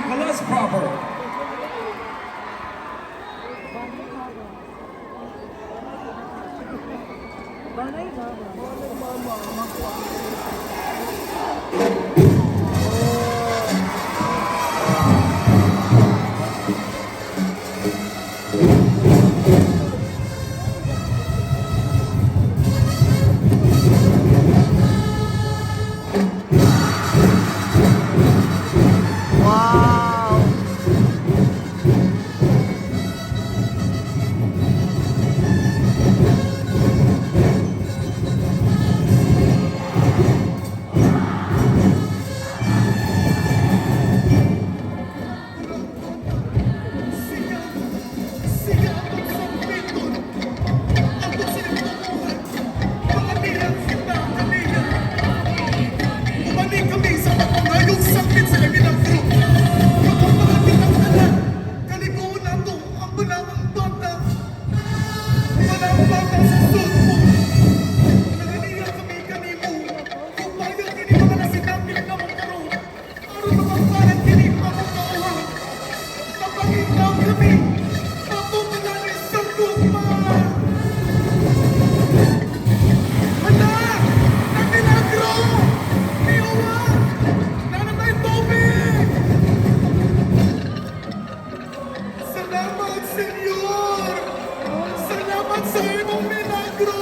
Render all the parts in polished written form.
Nicolas proper. Wow! Siya ang pagsabiton. Ang pagsinagtukuhan. Mga niyang sina kaniya. Umani kami sa pagpangayong sakit sa milagro. Kapag mga kitang anak, kaliguan nato ang balawang bata. Walang bata sa sudmo. Nanganiya kami kanimo. Kung bayo kini mga nasinapit na mong karon. Aron mapagpalan kini among kauhan. Napangitaw kami. Mapupulani sa gugma. Hala! Nagmilagro! Niuwa! Nanatay tubig! Salamat, Senyor! Salamat sa imong milagro!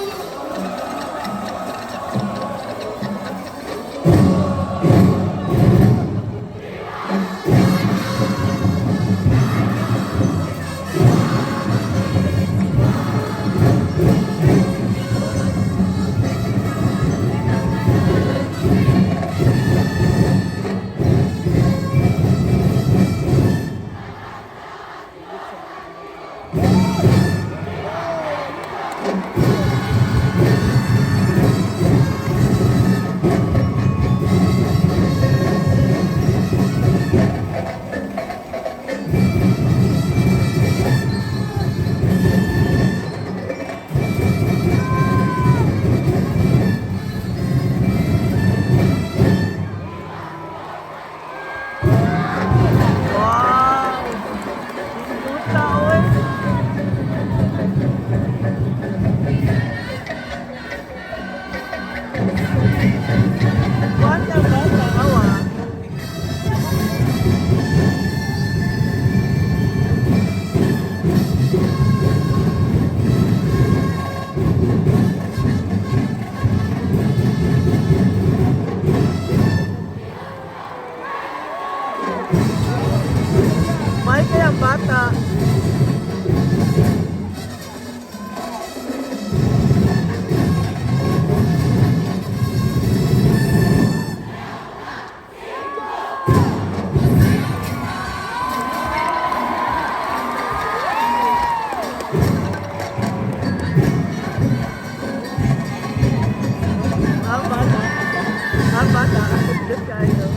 Wow! Pinduta, oy! Bata, bata, awa. Mahal kaya ang bata. Ang bata. Ang bata. Good kayo.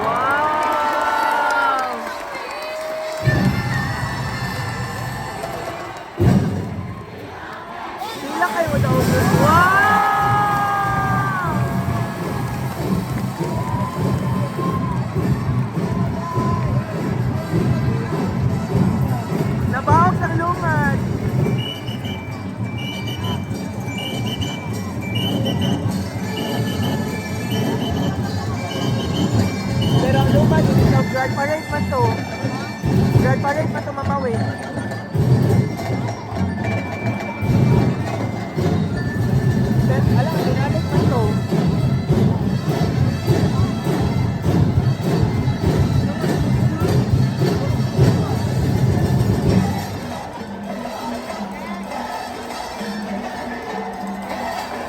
Wow! Sila kayo daw. Grand parade man to. Grand parade man to, mamawi.